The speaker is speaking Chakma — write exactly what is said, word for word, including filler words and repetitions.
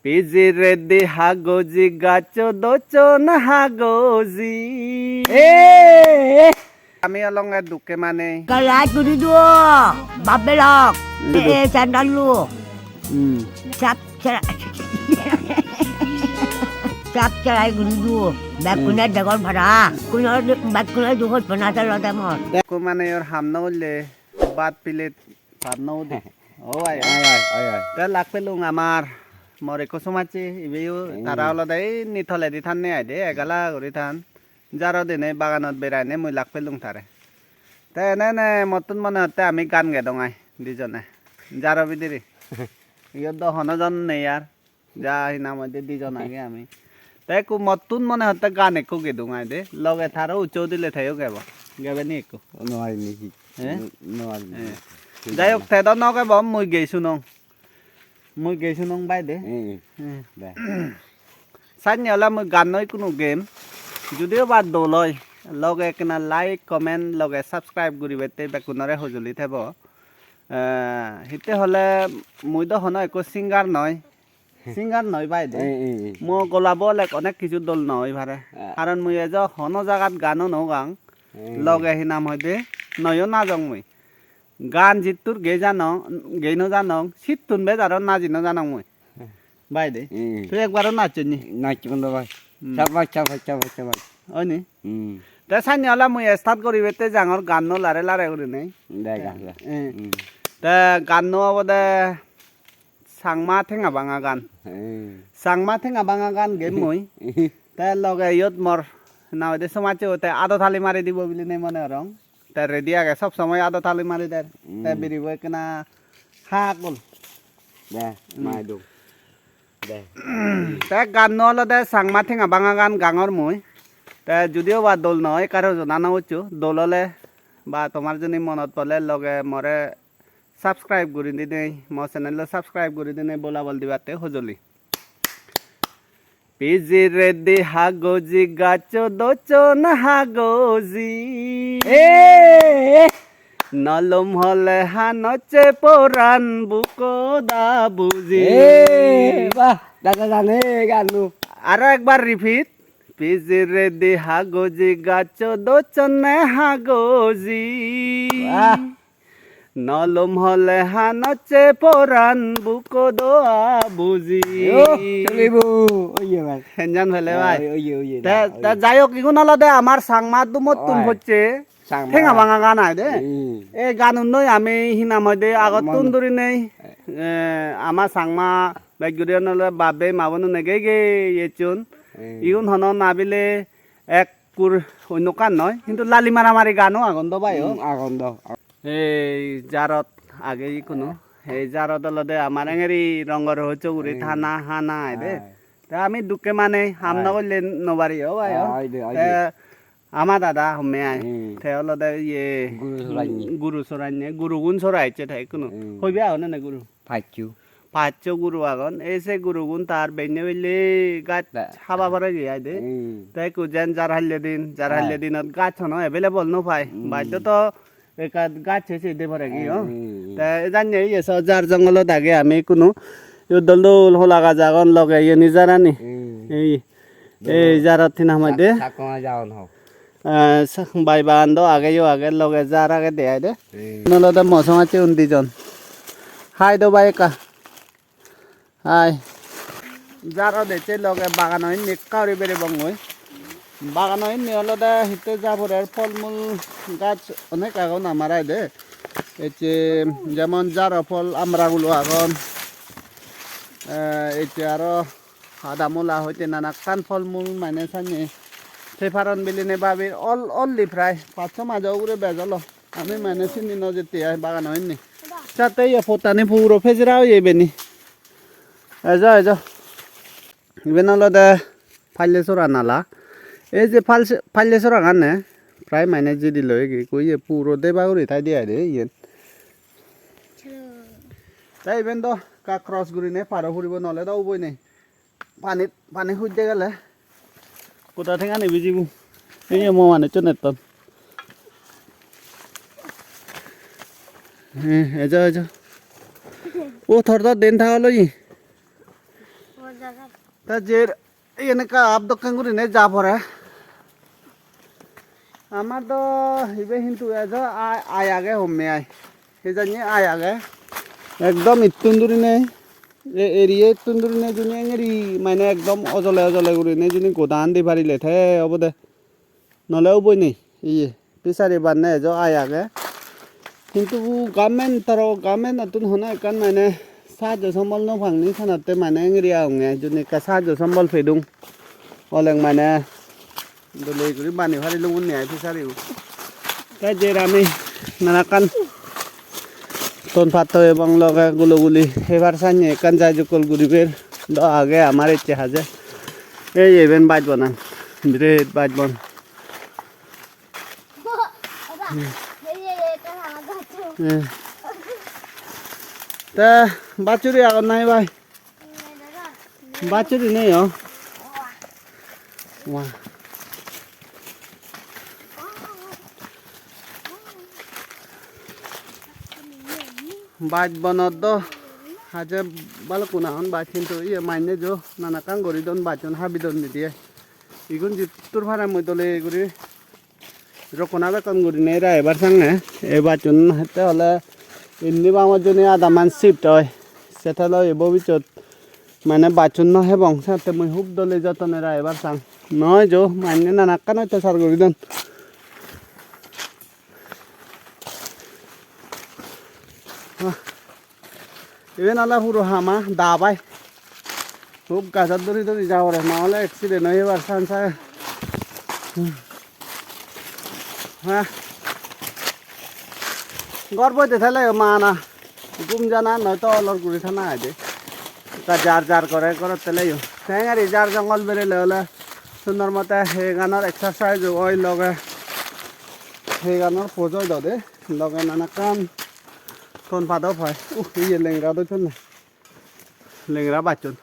Pijiredi hagoji gaccho docchon hagoji. Eh, eh. Ami olonge dukke mane. Kalai turi duo, babelok. Dudu. Eh, eh, sandal lu. Hmm. Sap, sap. Sap, sap, guri duo. Bekkune Hmm. degor para. Kuno, bekkune duo hot pana telo demor. Dukke mane yor ham no ulle, bat pilet. Tar no ude. O ai, ai, ai, ai, ai. Te lak pelung amar, mor ekko somajje, ibeyo Hmm. tara olode inni toledi thanne ai de, egala guri than. Jaro dinei baganot berainei mui lak pelung tare. Te ene ene mottun mone hotte ami gaan gedong ai dijone. Jaro bidire. Iyot do hono jon nei ar. Ja, hi nang hoide dijon age ami. Te ekku mottun mone hotte gaan ekku gedung ai de. Loge taro ucche udile teyo gebo. Gebe ni ekku. No ari ni hi? Eh? No ari ni. Eh. Jai hok, te do no gebo, mui gei sunong. Mui gei sunong bai de. Eh. Eh. De. Sanne ole mui gaanno ikkunu gem. Judiyo ba dol oi, loge ekkena like, comment, loge subscribe guribette bekkunore hojoli thebo. Eh, hitte hole mui do hono ekko singer noi. Singer noi bai de. Eh, eh, eh. Mo golabo olek onek hissu dol no oi pare. Ah. Karon mui ejo hono jagat gano no gang. Eh. Loge hi nang hoide noyo najong mui. Gaan jittur gei janong, gei no janong, sittun bej aro naji no janong mui. Eh. Bai de. Eh. Tui ekbaro nachchon ni? Nachchon do bai. Hmm. Sabas, sabas, sabas, sabas. Oi ni? Hmm. Te sanne ole mui start guribette jangor gaanno lare lare gurinei. De, de, de. Eh. Hmm. Te gaanno obode Changma Tenga Banga gaan. Hmm. Changma Tenga Banga gaan gem mui. Te loge iyot mor na hoide somajje te ado tali mari dibo bilinei mone gorong. Te ready age, sob somoi ado tali mari der. Te Hmm. biribo ekkena hagol. De, Hmm. mai do. De. Te gaanno olode Changma Tenga Banga gaan gangor mui. Te judiyo ba dol noi, karo jona no uccho, dol ole ba tomar juni monot pole loge more subscribe guri dinei, mo channel-o subscribe guri dinei bolabol dibatte hojoli. Pijiredi hagoji gaccho docchon hagoji. Eh, eh. Nolom hole hanocche poran buko da buji. Eh, bah, dada jane gaanno. Aro ekbar repeat. Pijiredi hagoji gaccho docchonne hagoji. Bah. Nolom hole hanocche poran buko da buji. Yo, cholibo, oye bai. Henjan pele bai. Oye, oye, oye, Te, oye. Te jai hok, igun olode amar Changma dumottun Oi. Pocche. Changma. Tenga Banga gaan ai de. Hmm. Ei gaanunnoi ami hi nang hoide agottun Mon- durinei, eh, ama Changma bej guri olode bab bei ma bonune gei gei ecchon. Hmm. Igun hono nabile ekkur onno ekkan noi, hintu lali maramari gaano agon do bai o. Hmm, agon do. Ei jarot age ikkunu. Ei jarot olode amar engeri rongor hoccho guri Hmm. thana hana ai de. Ai. Te ami dukke mane ham Ai. No golle no pari o bai o. Ai de, ai Te de. Ama dada homme ai. Hmm. Te olode iye Guru soranne. Guru soranne, gurugun sora ecche te ikkunu. Hmm. Hoibe agon ene guru? Paccho. Paccho guru agon. Ei se gurugun tar benne belle gaj Da. Haba pore gi ai de. Hmm. Te ekku jen jar halle din, jar Hai. Halle dinot gaj hono available no pai. Hmm. Bajjo to ekka gaj se se de pore gi, Hmm, oh. Hmm, hmm. Te janne iye so jar jongolot age ami ikkunu. Iyot dol dol hola gaj agon loge iyeni jarani. Hmm. Ei. Ei jarot hi nang hoide? Sak-, sakkong aja on ho. Eh, sa-, bai bagan do age yo age, loge jar age de ai de. Hmm. Igun olode mo somajje un dijon. Hai do bai ekka. Hai. Jarot ecche loge bagano inni ekka guri beribongoi. Bagano inni olode hitte ja porer, phol mul gaj onek agon amar ai de. Ecche jemon jaro phol, amra gulo agon. Eh, ecche aro Hada mula hoite nanakkan phol mul mane sanne. Se paron biline babir ol-, olli prai pach so majo ugure bej olo. Ami mane sindi no jette ai bagano inni. Satte ye pottani puro pejera oye ibeni. Ejo, ejo. Iben olode Palle sora nala. Ei je Pal-, Palle soragan ne, prai mane jidi loi gi, ekku ye puro deba guri thai de ai de iyen. Te iben do ekka cross gurine paro puribo, nole do uboi nei. Panit, pani hujje gele. Goda thengani bijibo. Ei mo manuchchun etton. Eh, ejo, ejo. O, tor do den tha olo ye. Te jer iyen ekka up dokken gurinei ja pore. Amar do ibe hintu ejo ai, ai age homme ai. Hijeni ai age. Ekdom ittun durinei, e area ittun durinei juni engiri mane ekdom ojole ojole gurinei juni godan di parile te obode. Nole uboi nei, iye, fishery banne ejo ai age. Hintu government toro, government-ottun hono ekkan mane sahajjo sombol no pang ni sanatte mane engiri agonge, juni ekka sahajjo sombol pedung. Oleng mane dole guri bani parilungun ni ai fishery bo. Te jer ami nanakkan ton patto ebong loge guloguli hebar sanye ekkan jai jokkol guriber do age amar ecche haje. Ei eben baj bonan, biret baj bon. Hmm. Eh. Te bachuri agon nahi bai? Bachuri nei o. Wah. Baj bonot do haje balukkun agon baj, hintu iye mannye jo nanakkan guri don, bajchun habi don didiye. Igun jittur pare mui dole guri rokkona bekkun gurinei rai ebar sange. Ei bajchun hette ole indi bangor juni adaman shift oi. Sette ole ei bobissot mane bajchun no hebong, sette mui hub dole jottone rai ebar sang. Noi jo, mannye nanakkan ottechar guri don. Ah, iben ole puro hama da bai. Hub gajot duri duri ja pore, na ole accident oi jebar chance age. Ha. Ghor boide thele mana. Gum jana noi to olor guri thana aide. Ekka jar jar gore ghorot theleyo. Tengari jar jongol berele ole sundor mote heganor exercise o oi loge. Heganor poj oi dode. Loge nanakkan ton pado pai. Uh, iye lengra do chonne. Lengra bachchon.